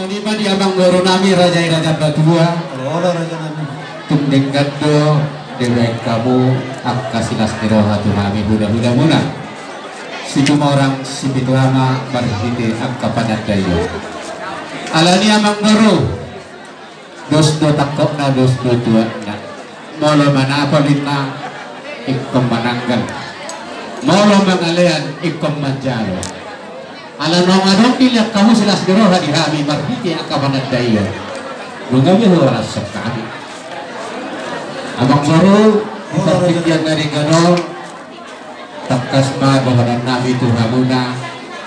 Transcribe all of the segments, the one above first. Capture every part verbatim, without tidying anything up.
Ima di amangboru nami raja i, raja Tambatua. Olo, raja nami. Tung denggan do dibaen hamu angka silas ni roha tu hami hulahula muna, Situmorang Sipitu Ama, marhite angka panandaion. Alani amangboru, dos do tangkokna, dos do tuatna. Molo manapol ninna, ingkon mananggal. Molo mangalean, ingkon manjalo. Ala naung adong dilehon hamu silas ni roha di hami marhite angka panandaion, nunga be huarashon hami. Amangboru, di partingkian na denggan on, tangkas ma dohonon nami tu hamuna,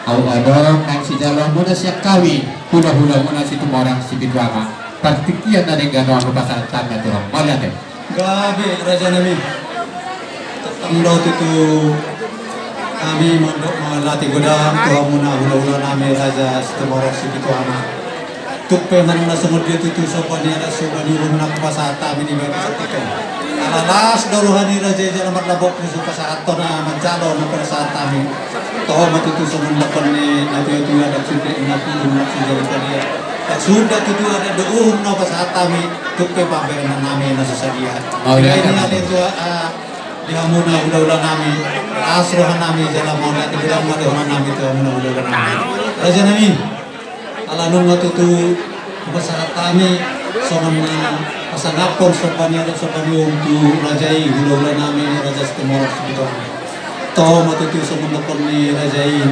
aut adong naeng sijaloonmuna sian hami hulahula muna Situmorang Sipitu Ama, partingkian na denggan on hupasahat hami tu hamu. Mauliate. Gabe, raja nami. Tongtong do tutu hami mandok mauliate godang tu hamuna hulahula nami raja Situmorang Sipitu Ama. Tung pe manang na songon dia tutu somba ni adat somba ni uhum na hupasahat hami di bagasan tingki on, ala las do roha ni raja i jala marlambok hupasahathon na manjalo na hupasahat hami. Toho ma tutu songon dohonon ni natuatua, ndang sude na pudun na sijalo sadia. Ndang sude tutu adat dohot uhum na hupasahat hami, tung pe pambahenan nami na so sadia. Mauliate. Ima i, ah, di hamuna hulahula nami, las roha nami jala mauliate godang ma dohonon nami tu hamuna hulahula nami. Raja nami, ala nunga tutu hupasahat hami songon na pasangaphon somba ni adat somba ni uhum tu raja i hulahula nami raja Situmorang Sipitu Ama. Toho ma tutu songon dohonon ni raja i,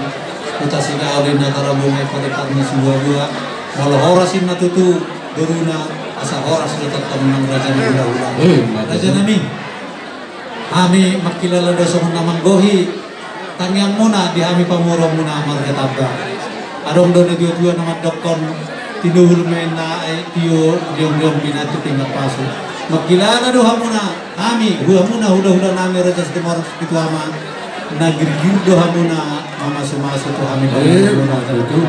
huta Sigaol i na tarabunga i, pariparna sibuabua. Molo horas ninna tutu boruna, asa horas do tongtong nang raja ni hulahula. Eh, ima tutu. Raja nami, hami mangkilala do songon na manggohi tangiangmuna di hami pamoruonmuna marga Tamba. Adong do natuatua na mandokkon, tinuhul ma inna, ai tio, riong-riong binatu pinggan pasu. Mangkilala do hamuna, hami, hamuna hulahula nami raja Situmorang Sipitu Ama, na girgir do hamuna mamasumasu tu hami. Eh, pamoruonmuna. Ima tutu.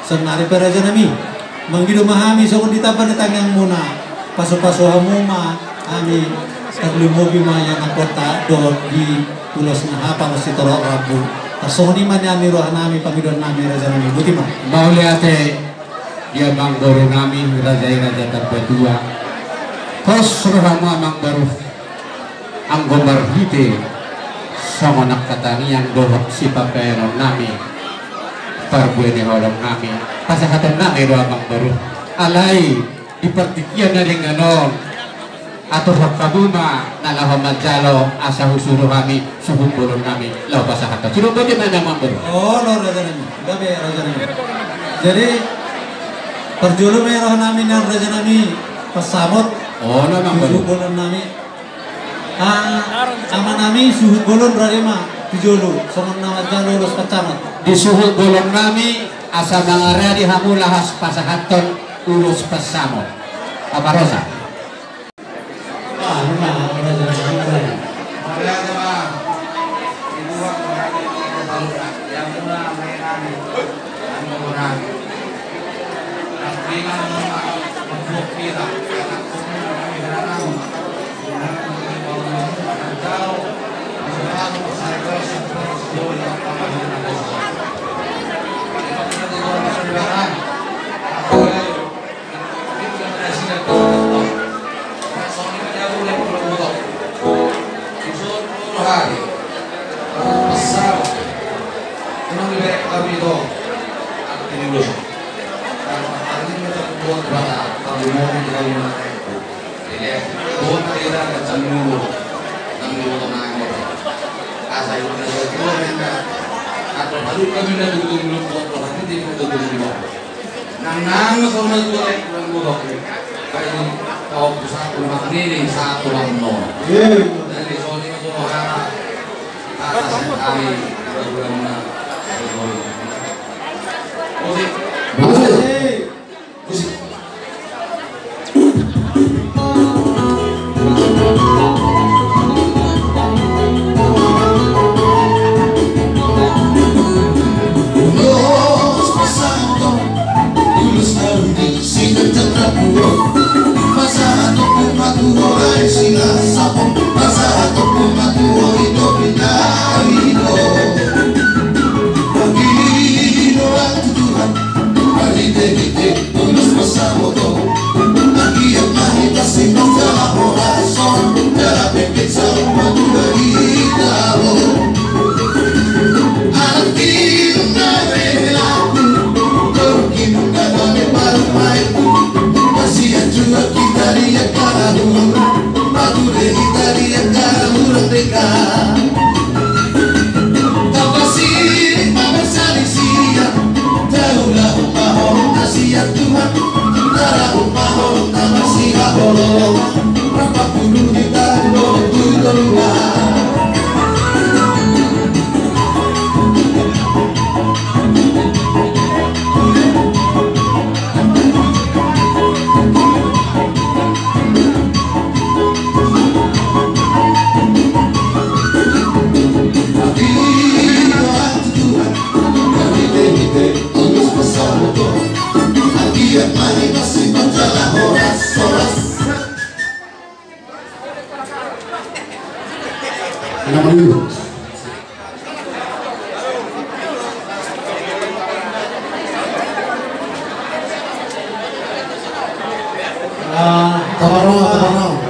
Saonari pe raja nami, mangido ma hami songon di tamba ni tangiangmuna, pasupasu hamu ma hami, tarlumobi ma ianakhonta dohot di ulos na hapal sitorop rambu. Tarsongon i ma nian ni roha nami, pangidoan nami raja nami, boti ma. Mauliate di amangboru nami raja i, raja Tambatua. Pos rohamu amangboru. Anggo marhite songon angka tangiang dohot sipambahenon nami, parbue ni holong nami, pasahaton nami do amangboru. Alai di partingkian na denggan on, aturhon hamu ma na laho manjalo, asa husuru hami suhut bolon nami laho pasahathon. Sidung boti ma amangboru. Olo raja nami, gabe raja nami. Jadi parjolo ma i roha nami nian raja nami, pansamot. Olo amangboru. Suhut bolon nami. Ah, ama nami, suhut bolon rade ma tu jolo, songon na manjalo ulos pansamot. Disuhut bolon nami, asa mangarade hamu laho pasahathon ulos pansamot. Apa rosa? Ah, ima, apa rosa? Nang nang so na dua lek nang bohok. Baik, kau pusat rumah nini satu lamno. Jadi soalnya so hara atas kami. Musik. Musik. Musik. Ah, tabaroa, tabaroa.